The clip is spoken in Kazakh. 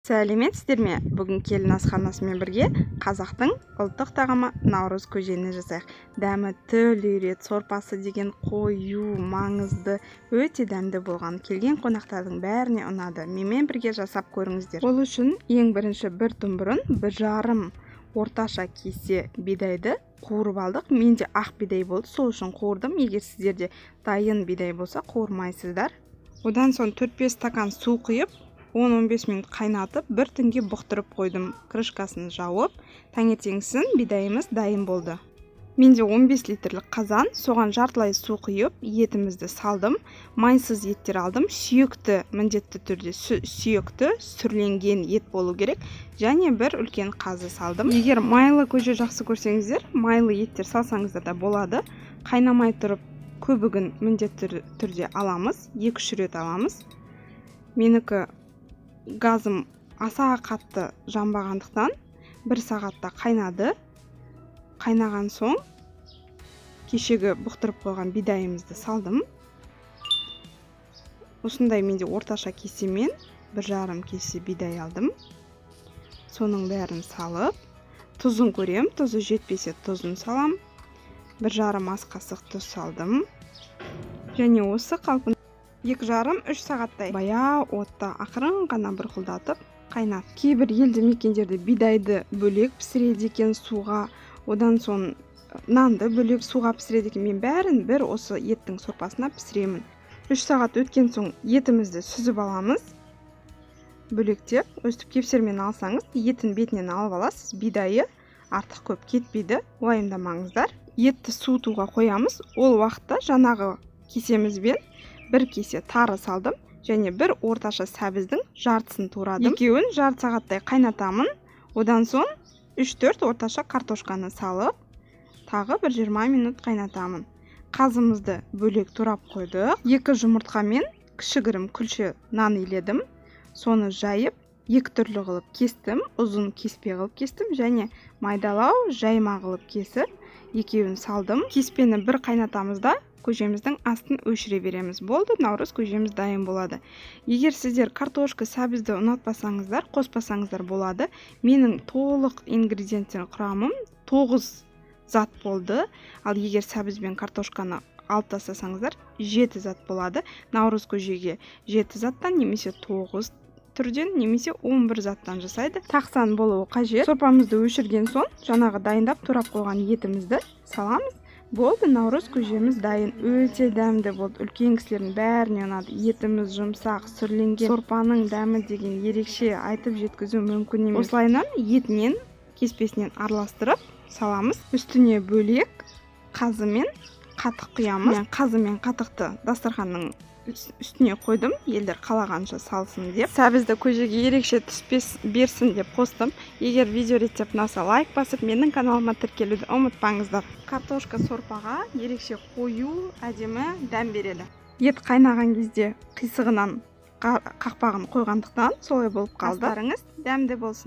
Сәлеметсіздер ме? Бүгін келін асханасымен бірге қазақтың ұлттық тағамы наурыз көжені жасайық. Дәмі тіл үйіреді, сорпасы деген қою, маңызды, өте дәмді болған. Келген қонақтардың бәріне ұнады. Менімен бірге жасап көріңіздер. Ол үшін ең бірінші бір түн бұрын 1,5 орташа кесе бидайды қуырып алдық. Менде ақ бидай болды, сол үшін қуырдым. Егер сіздерде дайын бидай болса, қуырмайсыздар. Одан соң 4-5 стакан су құйып, 10-15 минут қайнатып, бір түнге бұқтырып қойдым. Крышкасын жауып, таңертеңгісін бидайымыз дайын болды. Менде 15 литрлік қазан, соған жартылай су құйып, етімізді салдым. Майсыз еттер алдым. Сүйекті, міндетті түрде сүйекті, сүрленген ет болу керек. Және бір үлкен қазы салдым. Егер майлы көже жақсы көрсеңіздер, майлы еттер салсаңыздар да болады. Қайнамай тұрып көбігін міндетті түрде аламыз, 2-3 рет аламыз. Менікі газым аса қатты жанбағандықтан 1 сағатта қайнады. Қайнаған соң кешегі бұқтырып қойған бидайымызды салдым. Осындай менде орташа кесемен 1,5 кесе бидай алдым. Соның бәрін салып, тұзын көрем, тұзы жетпесе тұзын салам. 1,5 ас қасық тұз салдым. Және осы қалпын 2,5-3 сағаттай баяу отта ақырын ғана бұрқылдатып қайнат. Кейбір елді мекендерде бидайды бөлек пісіреді екен суға, одан соң нанды бөлек суға пісіреді екен. Мен бәрін бір осы еттің сорпасына пісіремін. 3 сағат өткен соң етімізді сүзіп аламыз. Бөлектеп, өстіп кепсермен алсаңыз, етін бетінен алып аласыз, бидайы артық көп кетпейді, уайымдамаңыздар. Етті суытуға қоямыз. Ол уақытта жаңағы кесемізбен бір кесе тары салдым және бір орташа сәбіздің жартысын турадым. Екеуін жарты сағаттай қайнатамын. Одан соң 3-4 орташа картошканы салып, тағы бір 20 минут қайнатамын. Қазымызды бөлек турап қойдық. 2 жұмыртқамен кішігірім күлше нан иледім. Соны жайып, 2 түрлі қылып кестім, ұзын кеспе қылып кестім және майдалау жайма қылып кесіп, екеуін салдым. Кеспені бір қайнатамыз да, көжеміздің астын өшіре береміз. Болды, наурыз көжеміз дайын болады. Егер сіздер картошка, сәбізді ұнатпасаңыздар, қоспасаңыздар болады. Менің толық ингредиенттер құрамым 9 зат болды. Ал егер сәбіз бен картошканы алып тастасаңыздар, 7 зат болады. Наурыз көжеге 7 заттан немесе 9 түрден немесе 11 заттан жасайды. Тақсан болуы қажет. Сорпамызды өшірген соң жаңағы дайындап турап қойған етімізді саламыз. Болды, наурыз көжеміз дайын. Өте дәмді болды. Үлкен кісілердің бәріне ұнады. Етіміз жұмсақ, сүрленген. Сорпаның дәмі деген ерекше, айтып жеткізу мүмкін емес. Осылайынан етінен, кеспесінен араластырып саламыз. Үстіне бөлек қазы мен қатық құямыз. Мен қазы мен қатықты дастарханның үстіне қойдым, елдер қалағанша салсын деп. Сәбізді көжеге ерекше түс берсін деп қостым. Егер видео рецепт ұнаса, лайк басып, менің каналыма тіркелуді ұмытпаңыздар. Картошка сорпаға ерекше қою, әдемі дәм береді. Ет қайнаған кезде қисығынан қақпағын қойғандықтан солай болып қалды. Астарыңыз дәмді болсын.